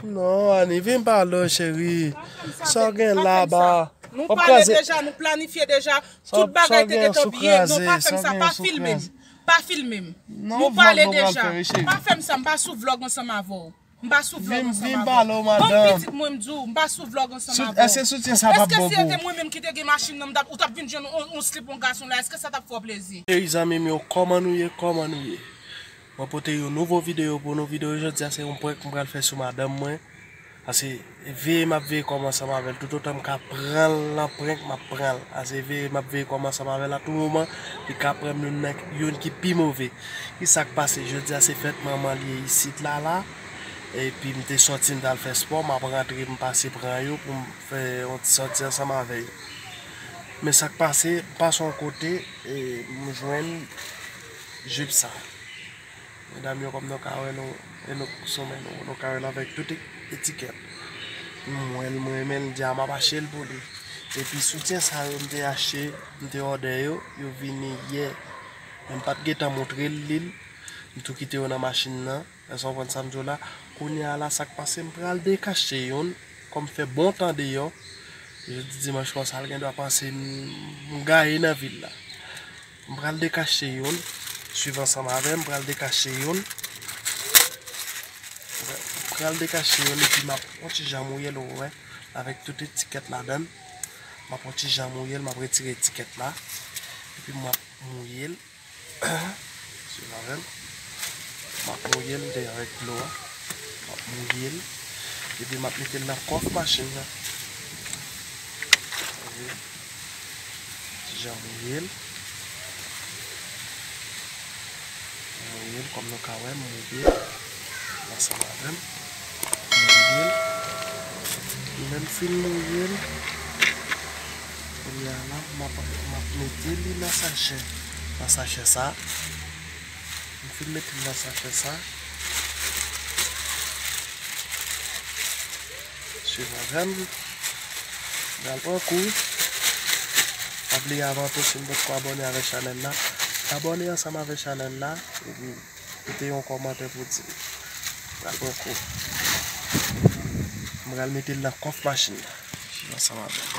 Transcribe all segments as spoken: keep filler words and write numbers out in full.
Non, Ani, vin pale, cheri. Sa w gen la ba? Nou pale deja, nou planifye deja. Tout bagay te gentan byen. Non, pa fè m sa, pa filme m. Pa filme m. Nou pale deja. Pa fè m sa, m pa sou vlog ansanm avè w. M pa sou vlog ansanm avè w. Vin pale, madanm. Pitit mwen, m di w, m pa sou vlog ansanm avè w. Èske soutyen sa p ap bon pou ou? Èske si se te mwen menm ki te gen machin nan, m t ap, ou t ap vin jwenn on, on slip on gason la, èske sa t ap fè w plezi? Cheri zanmi m yo, kòman nou ye? Kòman nou ye? Mwen pote yon nouvo videyo pou nou. Videyo jodi a se yon prank m pral fè sou madanm mwen. Ase veye m ap veye kòm ansanm avè l. Toutotan m ka pran l nan prank, m ap pran l. Ase veye m ap veye kòm ansanm avè l a tou moman. Li ka pran m youn nan youn ki pi move. Kisa k pase? Jodi a se fèt manman l ye isit la la. Epi m te sòti m t al fè spò, m ap rantre m pase pran yo pou m fè yon ti sòti ansanm avè yo. Men sa k pase, m pase yon kote, e m jwenn jip sa. Medam yo, kòm nou ka wè, nou, e nou sou men nou, nou ka wè l avèk tout e-, etikèt. M wè l, m renmen l, m di a m ap achte l pou li. Epi soutyen sa yo m te achte, m te òdè yo, yo vini yè. Men m pa t gentan montre l li, m tou kite yo nan machin nan. Èske w konprann sa m di w la? Kounye a la, sa k pase, m pral dekache youn, kòm fè bon tan deyò. Jodi dimanch konsa, l gen dwa panse m, m gaye nan vil la. M pral dekache youn. Swiv ansanm avè m, m pral dekache youn. M pral dekache youn epi m ap on ti jan mouye l, ou wè, avèk tout etikèt ladan l. M ap on ti jan mouye l, m ap retire etikèt la. Epi m ap mouye l. Swiv avè m. M ap mouye l de avèk dlo a. M ap mouye l. Epi m ap mete l nan kòf machin nan. Ti jan mouye l. Mouye l, kòm nou ka wè, mouye l ansanm avè m. Mouye l. Lè m fin mouye l, kounye a la, m ap, m ap mete li nan sachè. Nan sachè sa. M fin mete l nan sachè sa. Swiv avè m. M pral pran kou. Pa bliye avan tou, si n potko abòne avèk chanèl la, abòne ansanm avèk chanèl la. Epi kite yon kòmantè pou di m. M pral pran kou. M pral mete l nan kòf machin nan. Swiv ansanm avè m.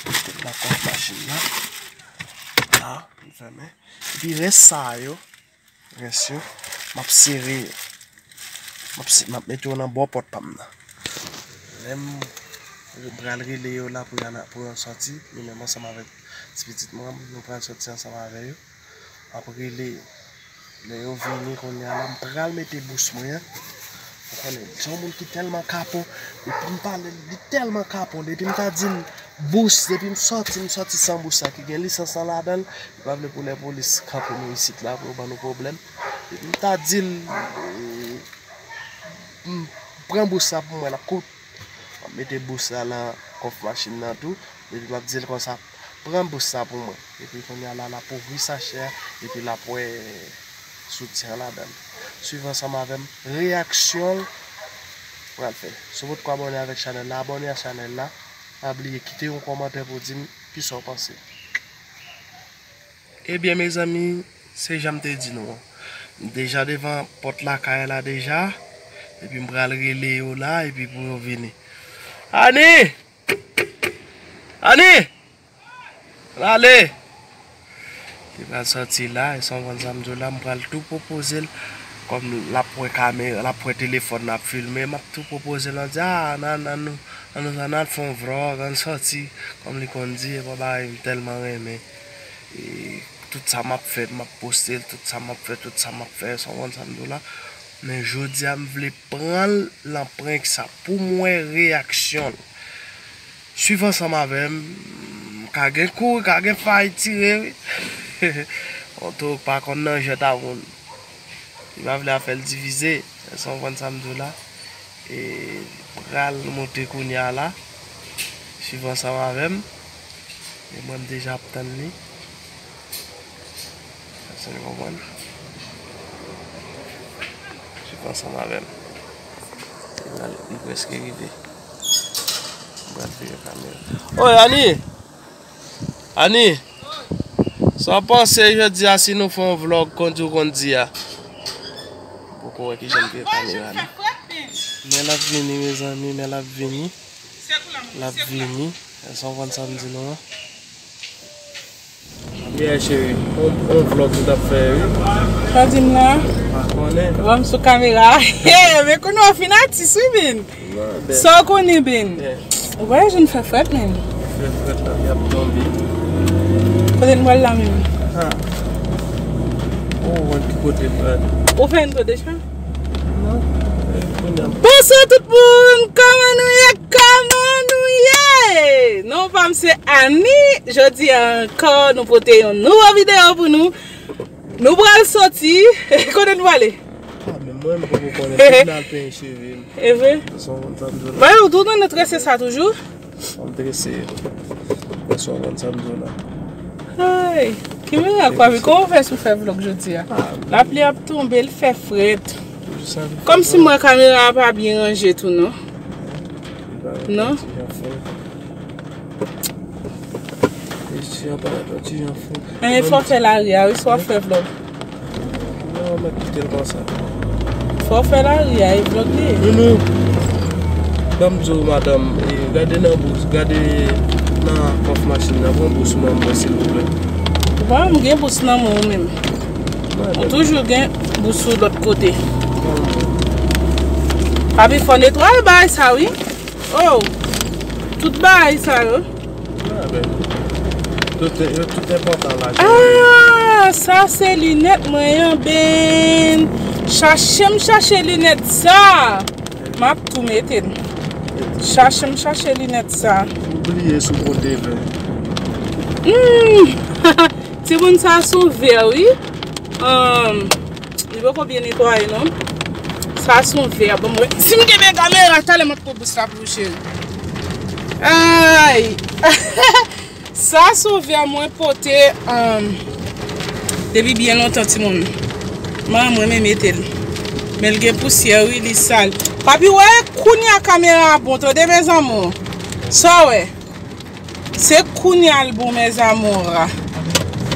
Mete l nan kòf machin nan. La, m fèmen. Epi rès sa yo, rès yo, m ap sere yo. M ap se-, m ap mete yo nan bò pòt pa m nan. Lè m pral rele yo la pou y al, pou yo sòti, li menm ansanm avèk ti pitit mwen, nou pral sòti ansanm avè yo. M ap rele yo. Lè yo vini kounye a la, m pral mete bous mwen an. Ou konnen, se yon moun ki tèlman kapon. Depi m pale l, li tèlman kapon. Depi m ta di l bous, depi m sòti, m sòti san bous sa ki gen lisans lan ladan l. Li pa vle pou lèpolis kanpe nou isit la, pou yo ban nou pwoblèm. Depi m ta di l, eh, m pran bous sa pou mwen, l ap kout. M ap mete bous la nan kòf machin nan tou. Epi m ap di l konsa, pran bous sa pou mwen. Epi kounye a la, l ap ouvri sachè a, epi l ap wè soutyen an ladan l. Swiv ansanm avè m reyaksyon l pral fè. Si w potko abòne avèk chanèl la, abòne a chanèl la. Pa bliye kite yon kòmantè pou di m kisa w panse. Ebyen, mezanmi, se jan m te di nou an. M deja devan pòt lakay la deja. Epi m pral rele yo la, epi pou yo vini. Ani! Ani! Rale! Li pral sòti la, e sa w konn sa m di w la, m pral tou pwopoze l. Kòm l ap wè kamera, l ap wè telefòn nan ap filme, m ap tou pwopoze l, m ap di, a, ann, ann, ann, ann, ann, ann al fè yon vlog, ann sòti. Kòm li konn di, e pa bagay m tèlman renmen. E tout sa m ap fè, m ap poste l, tout sa m ap fè, tout sa m ap fè, sa w konn sa m di w la. Men jodi a, m vle pran l nan prank sa pou m wè reyaksyon l. Swiv ansanm avè m. Ka gen kouri, ka gen fay tire, wi. On tou pa konn nan jwèt a moun. Li pa vle afè l divize. Èske w konprann sa m di w la? E li pral monte kounye a la. Swiv ansanm avè m. E mwen, m deja ap tann li. Èske nou konprann? Swiv ansanm avè m. Li pral, li prèske rive. M pral vire kamera. Oy, Ani! Ani! Sa w panse jodi a si nou fè yon vlog konn di w konn di a? Poko wè kijan m vire kamera la. Men l ap vini, mezanmi, men l ap vini. L ap vini. Èske w konprann sa m di nou an? Yeah, cheri. On, on vlog nou t ap fè, wi. Sa w di m la? Pa konnen. Ban m sou kamera. Hey, men kounye w fin atis, wi, Ben. Sa w konnen, Ben? Yeah. Ou pa janm fè frèt, men. Fè frèt la, y ap tonbe. Kote n pral la menm? Ha. Oh, wè ki kote frèt. Ou fè n to deja? Non. Eh, kounye a. Bonswa tout moun! Kòman nou ye? Kòman nou ye? Non pa m se Annie. Jodi a ankò, nou pote yon nouvo videyo pou nou. Nou pral soti. Kote nou prale? Ah, men mwen, m poko konnen. Tout nan penyen cheve m. E vre? Sa w konn sa m di w la. Mwen, ou tou nan trese sa toujou? Sa m trese. Sa w konn sa m di w la. Ay, ki mirak, papi, kòman w fè sou fè vlog jodi a? Ah. Lapli ap tonbe, l fè frèt. Toujou sa m fè. Kòmsi m wè kamera a pa byen ranje tou, non? Non? Ti jan fon. Ti jan pa, ti jan fon. Men fò fè lari a, wi, si w ap fè vlog. Non, mwen kite l konsa. Fò fè lari a, e vlog li ye. Nounou, ban m di w, madanm, e, gade nan bous, gade nan kòf machin nan, pran bous mwen, mwen, silvouplè. Bon, m gen bous nan men w menm. Ou toujou gen bous sou lòt kote. Papi, fò netwaye bagay sa, wi. Oh, tout bagay sa yo. Ah, ben. Tout, yo tout enpòtan la. Ah, sa se linèt mwen an, Ben. Chache m chache linèt sa. M ap tou mete l. Chache m chache linèt sa. Ou bliye sou kote vè. Hmm. Timoun, sa se yon vè, wi. Ahn, li poko byen netwaye, non. Sa se yon vè. Bon, mwen, si m kenbe kamera, talè m ap pran bous la pou ou, cheri. Ay! Sa se yon vè mwen pote, ahn, depi byen lontan, timoun. Manman mwen mete l. Men l gen pousyè, wi, li sal. Papi, wè, kounye a kamera a bon, tande, mes amours. Sa w wè? Se kounye a l bon, mes amours.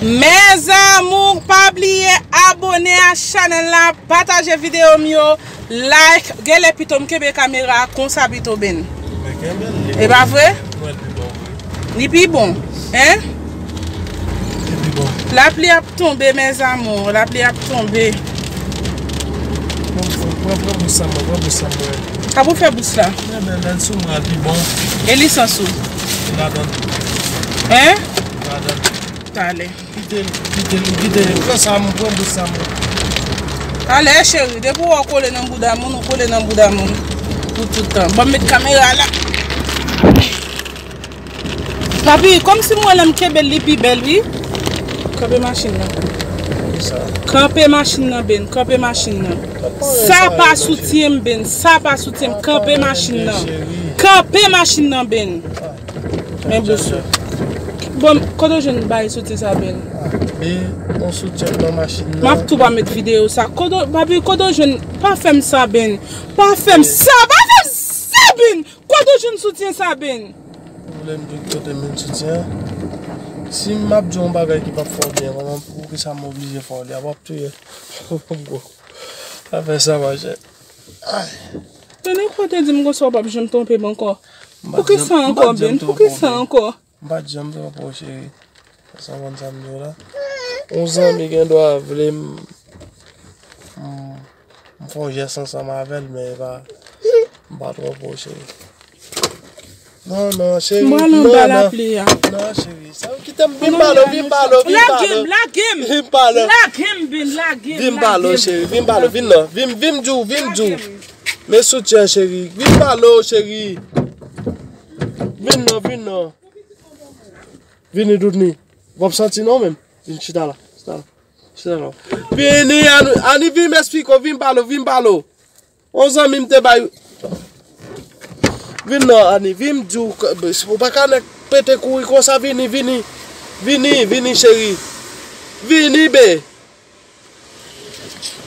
Mes amours, pa bliye abòne a chanèl la, pataje videyo m yo, like, genlè pito m kenbe kamera a konsa pito, Ben. Men kenbe l, li bon. E pa vre? Mwen, li bon, wi. Li pi bon, hein? Li pi bon. Lapli ap tonbe, mes amours, lapli ap tonbe. Pran, pran, pran, pran bous sa mwen, pran bous sa mwen. Sa pou fè bous la? Ebyen, lè l sou mwen, l pi bon. E lisans ou? Li ladan. Hein? Li ladan. Talè. Kite l, kite l, kite l. Pran sa mwen, pran bous sa mwen. Talè, cheri, depi w kole nan bouda moun, ou kole nan bouda moun. Pou tout tan. Ban m met kamera la. Papi, kòmsi m wè lè m kenbe l, li pi bèl, wi. Kanpe machin nan. Kisa? Kanpe machin nan, Ben. Kanpe machin nan. Sa pa soutyen m, Ben. Sa pa soutyen m. Kanpe machin nan. Kanpe machin nan, Ben. Men bous ou. Bon, kote w jwenn bay soutyen sa, Ben? E, yon soutyen nan machin nan. M ap tou pa met videyo sa. Kote, papi, kote w jwenn? Pa fè m sa, Ben. Pa fè m sa. Pa fè m sa, Ben. Kote w jwenn soutyen sa, Ben? Ou vle m di w kote m jwenn soutyen an? Si m ap di w yon bagay ki p ap fè w byen, kòman, poukisa m oblije fè w li a? W ap touye m. Afè sa, machè. Ay. Tande, ou te di m konsa w p ap janm twonpe m ankò. Poukisa ankò, Ben? Poukisa ankò? M pa t janm twonpe w, cheri. Sa konn sa m di w la. Yon zanmi gen dwa vle m, m, m fè yon jès ansanm avè l, men e pa, m pa twonpe w, cheri. Non, non, cheri. M pral anba lapli a. Non, cheri. Sa, kite m, vin pale, vin pale, vin pale. Lage m, lage m. Vin pale. Lage m, Ben, lage m, vin pale, cheri. Vin pale, vin nan. Vin, vin di w, vin di w. Men soutyen, cheri. Vin pale, cheri. Vin nan, vin nan. Vini, Doudni. W ap santi non menm. Vin chita la. Chita la. Chita la. Vini, Ani, Ani, vin m esplike w, vin pale w, vin pale w. On zanmi m te bay. Vin non, Ani, vin m di w, ou pa ka nèk pete kouri konsa, vini, vini. Vini, vini, cheri. Vini, be.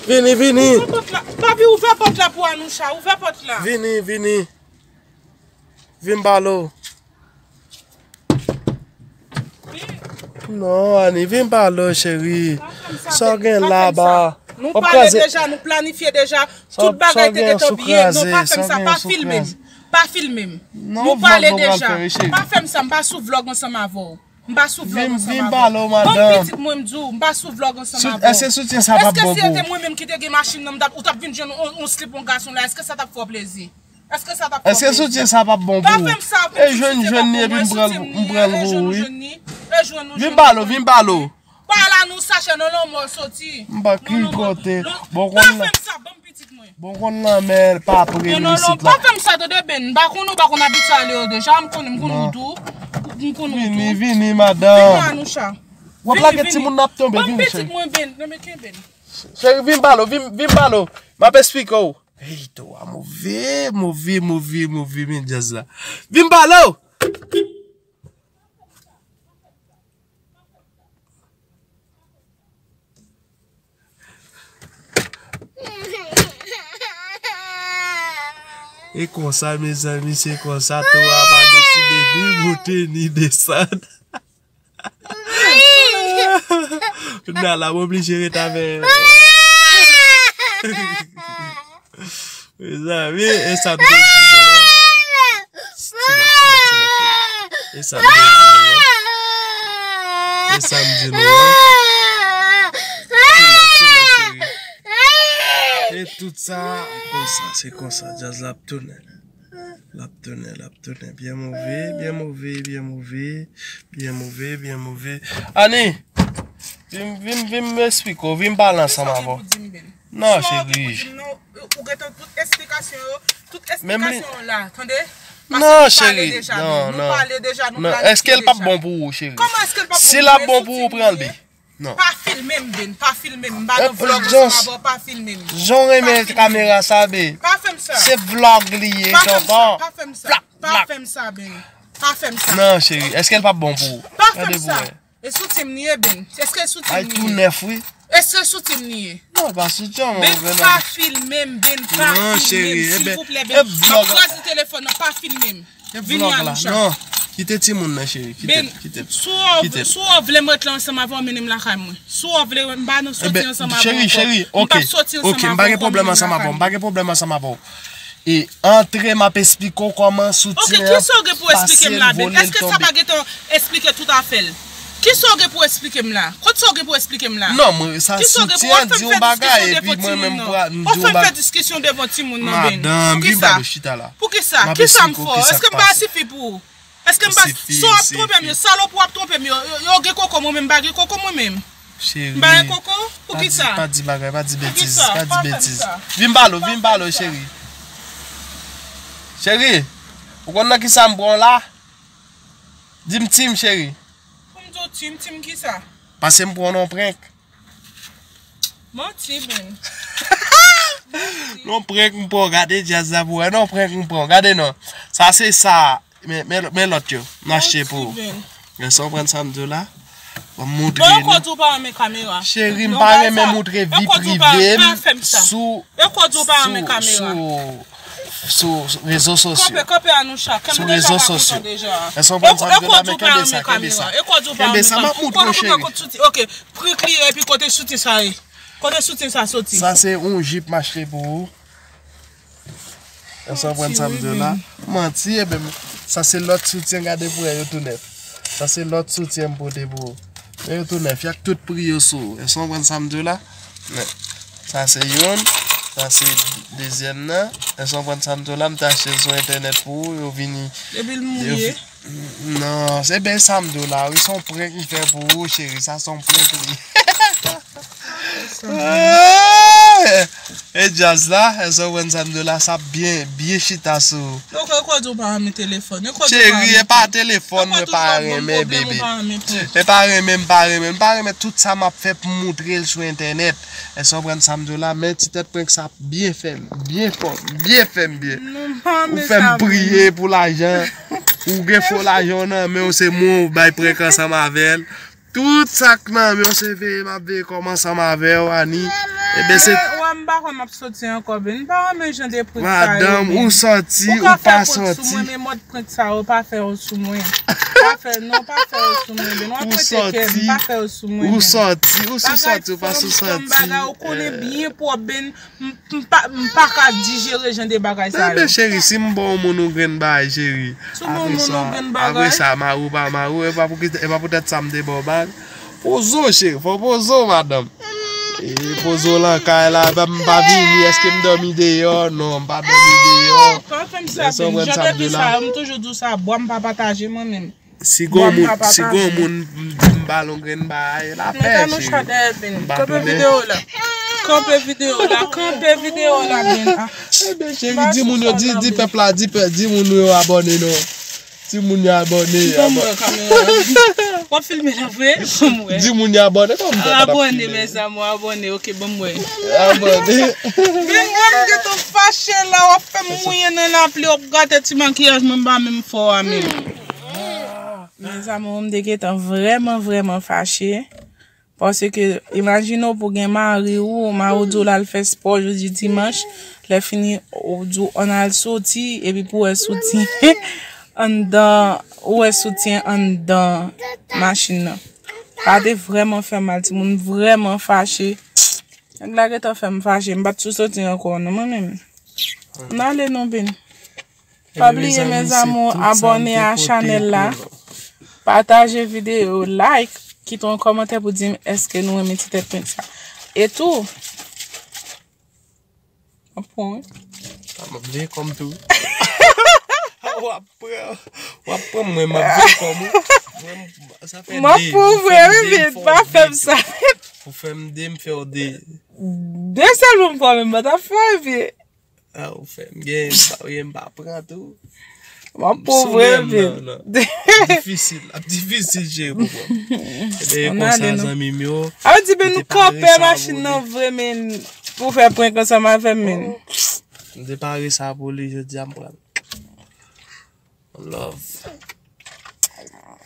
Vini, vini. Ouvè pòt la. Papi, ouvè pòt la pou Anoucha, ouvè pòt la. Vini, vini. Vin m pale w. Non, Ani, vin m pale w, cheri. Sa w gen laba? Nou pale deja, nou planifye deja. Tout bagay te gentan byen. Non, pa fè m sa, pa filme m. Pa filme m. Nou pale deja. Pa fè m sa, m pa sou vlog ansanm avè w. M pa sou vlog ansanm avè w. Ban m pitit mwen, m di w, m pa sou vlog ansanm avè w. Èske soutyen sa p ap bon pou ou? Èske si se te mwen menm ki te gen machin nan, m t ap, ou t ap vin jwenn on, on slip on gason la, èske sa t ap fè w plezi? Èske sa t ap fè w plezi? Èske soutyen sa p ap bon pou ou? Pa fè m sa, e jwenn, jwenn ni epi m pran l pou ou, wi. Vin ba l, vin ba l. Pa la nou sache nan lanmò soti. M pa ki kote. Bon, pa fè m sa, ban m pitit mwen. Bon, konn lanmè pa pre nou isit la. Non, non, non, pa fè m sa, tande, Ben. M pa konn ou, pa konn abitye ale yo deja. M konnen, m konn ou tou. M konn ou tou. Vini, vini, madanm. Vini, Anoucha. W ap lage timoun nan ap tonbe, vini, cheri. Ban m pitit mwen, Ben. Non, men kenbe l. Cheri, vin ba l, vin, vin ba l. M ap esplike w. Hey, to a move, move, move, move, men djaz la. Vin ba l. E konsa, mezanmi, se konsa, to a pa deside ni monte ni desann. Kounya la, m oblije ret avè. Mezanmi, e sa m te di nou an? Silans, silans, silans, cheri. E sa m te di nou an? E sa m di nou an? Silans, silans, cheri. E tout sa, konsa, se konsa, djaz la ap tounen. L ap tounen, l ap tounen. Byen move, byen move, byen move, byen move, byen move. Ani, vin, vin, vin m esplike w, vin pale ansanm avè w. Non, cheri. Ou gentan tout esplikasyon yo, tout esplikasyon yo la, tande? Non, cheri. Non, non. Nou pale deja, nou planifye deja. Èske l p ap bon pou ou, cheri? Kòman èske l p ap bon pou mwen? Si l ap bon pou ou, pran l, bebe. Non. Pa filme m, Ben, pa filme m. M pa nan vlog ansanm avè w, pa filme m. Jan w renmen kamera sa, be. Pa fè m sa. Se vlog li ye, tonton. Pa fè m sa, pa fè m sa, Ben. Pa fè m sa. Non, cheri, èske l p ap bon pou ou? Pa fè m sa. E soutyen m li ye, Ben. Èske soutyen m li ye? Ay, tou nèf, wi. Èske soutyen m li ye? Non, pa soutyen, mwen. Ben, pa filme m, Ben, pa filme m, silvouplè, Ben. M ap kraze telefòn nan, pa filme m. Vini, Anoucha. Non, kite timoun nan, cheri. Kite l, kite l. Si w vle m ret la ansanm avè w, mennen m lakay mwen. Si w vle m pa nan soti ansanm avè w ankò, m p ap soti ansanm avè w ankò, mennen m lakay mwen. M pa gen pwoblèm ansanm avè w. M pa gen pwoblèm ansanm avè w. E antre, m ap esplike w kòman soutyen an pase, l vole, l tonbe. Èske sa pa gentan esplike tout afè l? Kisa w gen pou esplike m la? Kot sa w gen pou esplike m la? Non, mwen, sa soutyen an di yon bagay, epi mwen menm m di yon bagay. Ou fè m fè diskisyon devan timoun nan, Ben. Madanm, vin ba l, chita la. Poukisa? Kisa m fè w? Èske m pa sifi pou ou? Èske m pa, sa w ap twonpe m yo, salopri w ap twonpe m yo, yo, yo gen koko, mwen menm m pa gen koko mwen menm. M pa gen koko? Poukisa? Pa di bagay, pa di betiz, pa di betiz. Vin ba l, vin ba l, cheri. Cheri, ou konn nan kisa m pran w la? Di m, Tim, cheri. Pou m di w Tim, Tim kisa? Pase m pran w nan prank. Manti, Ben. Non, prank m pran w, gade djaz la pou wè. Non, prank m pran w, gade non. Sa se sa. Men, men, men lòt yo. M achte pou ou. Manti, Ben. Men sa w konprann sa m di w la? Ban m moutre nou. Bon, yo di w pa renmen kamera. Cheri, m pa renmen moutre vi prive m sou, sou, sou, sou rezo sosyo. Kanpe, kanpe, Anoucha. Sou rezo sosyo. Èske w konprann sa m di w la? Men kenbe sa, kenbe sa. Kenbe sa, m ap moutre w, cheri. Ok, pri kliye epi kote soutyen sa ye? Kote soutyen sa soti? Sa se yon jip m achte pou ou. Èske w konprann sa m di w la? Manti, ebyen, sa se lòt soutyen, gade pou wè yo tou nèf. Sa se lòt soutyen m pote pou ou. Men yo tou nèf, y ak tout pri yo sou. Èske w konprann sa m di w la? Men, sa se youn, sa se dezyèm nan. Èske w konprann sa m di w la? M te achte l sou entènèt pou ou, yo vini. Epi l mouye. Non, se byen sa m di w la, wi, se yon prank m fè pou ou, cheri, sa se yon prank li ye. E djaz la, èske w konprann sa m di w la, sa byen, byen chita sou. Donk, yo kwè di w pa renmen telefòn. Cheri, e pa telefòn mwen pa renmen, bebe. E pa renmen, m pa renmen. M pa renmen tout sa m ap fè pou m moutre l sou entènèt. Èske w konprann sa m di w la, men ti tèt prank sa byen fè m, byen fò, byen fè m byen. Ou fè m priye pou lajan. Ou gen fo lajan w nan men w, se mwen w bay prank ansanm avè l. Tout sa k nan men w, se veye m ap veye kòm ansanm avè w, Ani. Ebyen, se M pa kwè m ap soti ankò, Ben. M pa renmen jan de prank sa yo, Ben. Madanm, ou sòti, ou pa sòti. Ou ka fè prank sou mwen, men mòd prank sa yo, pa fè yo sou mwen. Pa fè, non, pa fè yo sou mwen, Ben. W ap rete kè m, pa fè yo sou mwen, Ben. Ou sòti, ou sou sòti, ou pa sou sòti. Bagay fanm, fanm, bagay, ou konnen byen pwòp, Ben. M, m pa, m pa ka dijere jan de bagay sa yo. Enben, cheri, si m ba w moun ou grenn bagay, cheri. Si w ba w moun ou grenn bagay. Apre sa, apre sa, mari w pa mari w, e pa pou ki, e pa poutèt sa m te ba w bag. Poze w, cheri, fò poze w, madanm. E poze w lakay la, m pa vini, èske m dòmi deyò? Non, m pa dòmi deyò. Pa fè m sa, Ben. Jan de vi sa yo, m toujou di w sa, bwa m pa pataje mwen menm. Si gon moun, si gon moun m di m ba l yon grenn bagay, lapè, cheri. M pa tounen. Kanpe videyo la. Kanpe videyo la. Kanpe videyo la, Ben. Ah. Enben, cheri, di moun yo, di, di pèp la, di pè-, di moun yo abòne non. Di moun yo abòne. Ban m wè kamera. W ap filme la vre? Ban m wè. Di moun yo abòne, kòman m fè pa t ap filme? Abòne, mes amours, abòne. Ok, ban m wè. Abòne. Men mwen, m gentan fache la, w ap fè m mouye nan lapli, w ap gate ti makiyaj mwen, m pa menm fè w a menm. Mes amours, m te gentan vrèman, vrèman fache. Paske, imajine w pou gen mari w, mari w di w l al fè spò jodi dimanch, lè fini, w di w ann al soti, epi pou w wè soutyen anndan, ou wè soutyen anndan machin nan. Sa te vrèman fè m mal, timoun vrèman fache. Nèg la gentan fè m fache, m pa t sou soti ankò, non, mwen menm. N ale non, Ben. Pa bliye, mes amours, abòne a chanèl la, pataje videyo, like, kite yon kòmantè pou di m èske nou renmen ti tèt prank sa. E tou, w ap pran, wi. A, m ap veye kò m tou. W ap pran, w ap pran mwen, m ap veye kò m, wi. Mwen, sa fè de, m ap pran vre, wi, men pa fè m sa. Ou fè m de, m fè w de. De sèlman m pran, men m pa t ap fè w, epi A, ou fè m gen, m pa, m pa pran tou. M ap pran vre, men. Difisil, l ap difisil, cheri, pou pran. Ebyen, e konsa, zanmi m yo. A, di, men nou kanpe machin nan vre, men, pou fè prank ansanm avè m, men. M te pare sa pou li, jodi a m pran. Love.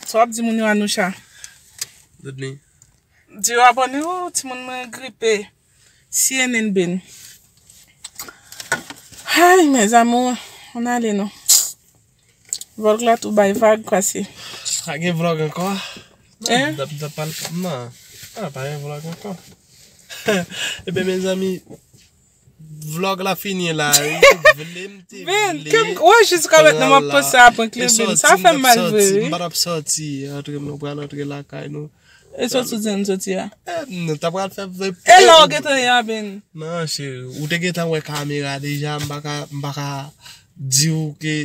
Sa w ap di moun yo, Anoucha? Dodney. Di yo abòne, o, timoun mwen gripe. C N N Ben. Ay, mes amours, ann ale non. Vlog la tou bay vag, kwasi. Pa gen vlog ankò? Hein? Non, m t ap, m t ap pale, non. Ah, pa gen vlog ankò. Ebyen, mezanmi, vlog la fini la. Ou vle, m te vle. Ben, ke m, wè, jiska mentnan m ap panse a prank li, Ben. Sa fè m mal vre, wi. M pa t ap sòti, antre, nou pral antre lakay nou. E sòt ou di n sòti a? Eh, nou ta pral fè vre. E la w gentan ye a, Ben? Non, cheri, ou te gentan wè kamera deja, m pa ka, m pa ka di w ke,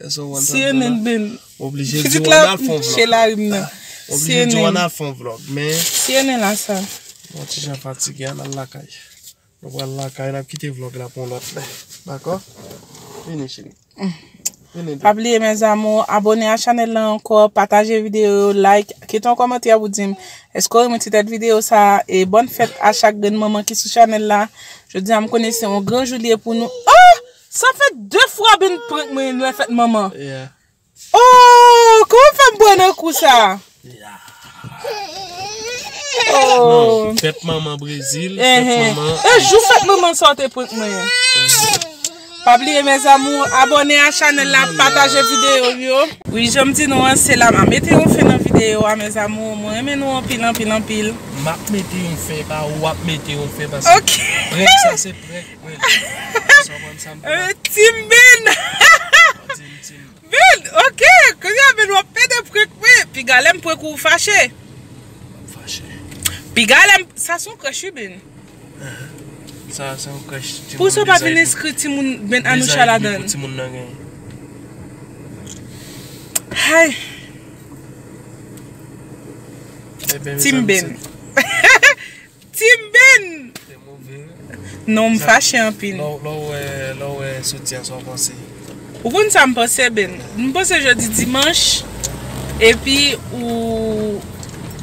èske w konn sa m di w la? C N N Ben. M oblije di w ann al fè yon vlog. M oblije di w ann al fè yon vlog, men C N N la sa. Mwen ti jan fatige, ann al lakay. Nou pral lakay, n ap kite vlog la pou yon lòt lè. Dakò? Vini, cheri. Vini, pa bliye, mes amours, abòne a chanèl la ankò, pataje videyo yo, like, kite yon kòmantè pou di m èske w renmen ti tèt videyo sa, e bòn fèt a chak grenn manman ki sou chanèl la. Jodi a, m konnen se yon gran jou li ye pou nou. Oh! Sa fè de fwa Ben prank mwen lè fèt manman. Yeah. Oh, kòman w fè m pran nan kou sa? Yeah. Oh. Non, fèt manman Brezil, fèt manman. E jou fèt manman sa w te prank mwen. Pa bliye, mes amours, abòne a chanèl la, pataje videyo yo. Wi, jan m di nou an, se la m a mete yon fen nan videyo a, mes amours. Mwen renmen nou anpil, anpil, anpil. M ap mete yon fen, pa ou ap mete yon fen, paske prank sa se prank, mwen. Sa w konn sa m di la? Team Ben. Team, team. Ben, ok, kounye a, Ben, w ap pede prank mwen. Piga lè m prank ou, ou fache. Fache. Piga lè m, sa se yon crush, wi, Ben. Sa se yon crush. Pou sa w pa vin enskri timoun Ben Anoucha ladan l. Pou timoun nan genyen. Hay. Team Ben. Team Ben! Non, m fache anpil. Lè w, lè w wè, lè w wè soutyen an, sa w panse? Ou konn sa m panse, Ben? M panse jodi dimanch, epi ou,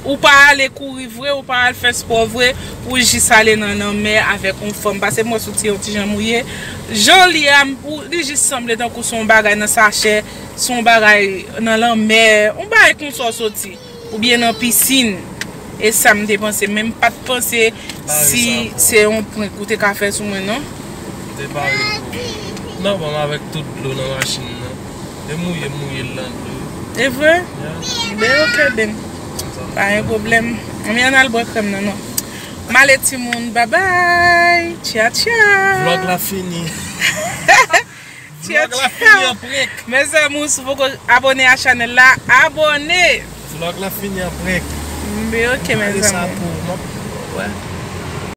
ou pa ale kouri vre, ou pa al fè spò vre, ou jis ale nan lanmè avèk yon fanm. Paske m wè soutyen yon ti jan mouye. Jan li a, ou, li jis sanble tankou se yon bagay nan sachè, se yon bagay nan lanmè, yon bagay konsa w soti, oubyen nan pisin. E sa m te panse, men m pa t panse si se yon prank ou te ka fè sou mwen, non. Te pare pou. Non, bon, avèk tout dlo nan machin nan. E mouye, mouye l nan dlo. E vre? Ben, ok, ben. Pa gen pwoblèm. Ann, ann al bwè krèm nan, non. M ale, timoun. Babay. Tcha, tcha. Vlog la fini. Tcha, Vlog la tcha. Fini an prank. Mezanmi, si w poko abone a chanèl la, abone. Vlog la fini an prank. Ben, ok, Gade sa mezanmi. Pou mwen.